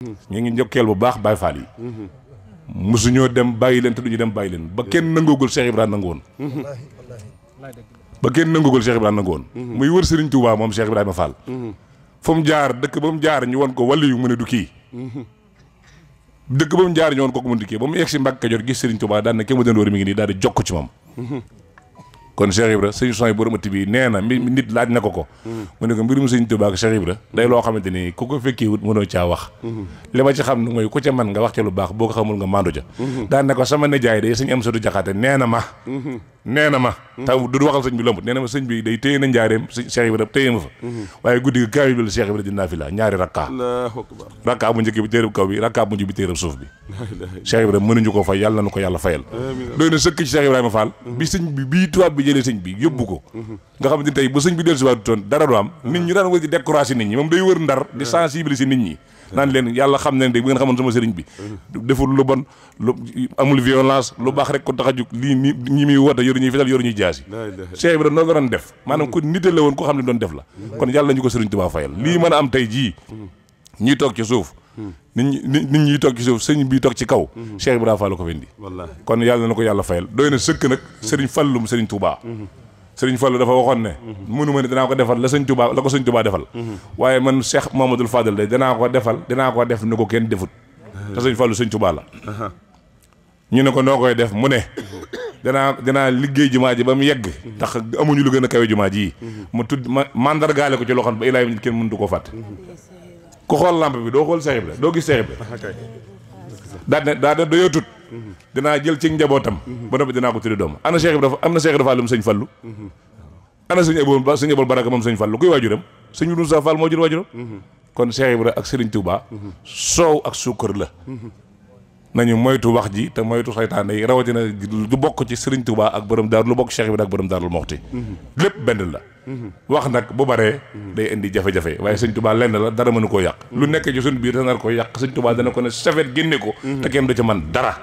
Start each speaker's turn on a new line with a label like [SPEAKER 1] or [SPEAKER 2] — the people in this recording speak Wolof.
[SPEAKER 1] ñu ngi njokkeel bu baax Baye Fall yi mosuñoo dem bàyyi leen te duñu dem bàyyi leen ba kenn nangoogul Cheikh Ibrahima nangu woon ba kenn nangoogul Cheikh Ibrahima nangu woon muy wër Serigne Touba moom Cheikh Ibrahima Fall fu mu jaar dëkk ba mu jaar ñu won ko wàllu yu mu ne du kii dëkk ba mu jaar ñu won ko mu di kii ba mu yegg si Mbàkke Kajoor gis Serigne Touba daan na kéema den wër mi ngi nii daal di jokk ci moom kon Cheikh Ibra sëñ son yi borom ëtt bi nee na nit laaj na ko mu ne ko mbirum sëñ Tuubaa ak Cheikh Ibra day loo xamante ni ku ko fekkee wut mënoo caa wax li ma ci xam ne mooy ku ca man nga wax ca lu baax boo ko xamul nga maandu ca daan na ko sama nijaay day sëñ Amsadu Jaxate nee na ma taw du waxal sëñ bi lombut nee na ma sëñ bi day téye na njaareem Cheikh Ibra téye ma fa waaye guddi gi kaamil bi la Cheikh Ibra dinaa fi la ñaari rakkaa bu njëkk bi téerab kaw bi rakkaa bu mujj bi téerab suuf bi Cheikh Ibra mënuñu ko fay yàlla na ko yàlla fayal doy na sëkk ci Cheikh Ibrahima Fall bi sëñ bi bii tubaab bi jëlee sëñ bi yóbbu ko nga xamante ni tey ba sëñ bi dellu si waat toon dara du am nit ñi daan wër di découragé nit ñi moom day wër ndar di sensibiliser nit ñi naan leen yàlla xam ne de bu ngeen xamoon sama sëriñ bi deful lu bon lu amul violence lu baax rek ko tax a jóg lii ñi muy woote yoru ñuy fetal yoru ñuy jaasi Cheikh Ibra noonu la doon def maanaam ko nite la woon ko xam ne doon def la kon yàlla ñu ko sëriñ Tuubaa fayal lii mën a am tey jii ñuy toog ci suuf nit ñi toog ci suuf sëñ bi toog ci kaw Cheikh Ibrahima Fall ko fi indi kon yàlla na ko yàlla fayal doy na sëkk nag sëriñ Fallum sëriñ Touba sëriñ Fallu dafa waxoon ne mënu ma ne danaa ko defal la sëñ Touba la ko sëñ Touba defal waaye man Cheikh Mamadou Fadal de dinaa ko def ni ko kenn defut te sëñ Fallu sëñ Touba la ñu ne ko noo koy def mu ne danaa liggéey jumaa ji ba mu yegg tax amuñu lu gën a kawe jumaa ji ma tudd ma mandargaale ko ci loxoon ba ilaay kenn mënutu koo fàtte ku xool lampe bi doo xool Cheikh Ibra doo gis Cheikh Ibra daa doyoo tut dinaa jël ci njabootam ba noppi dinaa ko tudde doom ana Cheikh Ibra am na Cheikh Ibra Fall moom sëñ Fallu ana sëñ Abul Baraka moom sëñ Fallu kuy waajuram sëñ Moussa Fall moo jur waajuram kon Cheikh Ibra ak Serigne Touba soow ak suukar la nañu moytu wax ji te moytu saytaane yi rawatina lu bokk ci Serigne Touba ak borom daaru lu bokk Cheikh Ibra ak borom daarul Moxti lépp benn la wax nag bu baree day indi jafe-jafe waaye sëñ Touba lenn la dara mënu koo yàq lu nekk ci suñ biir dana ko yàq sëñ Touba dana ko ne safet génne ko te kenn du ca man dara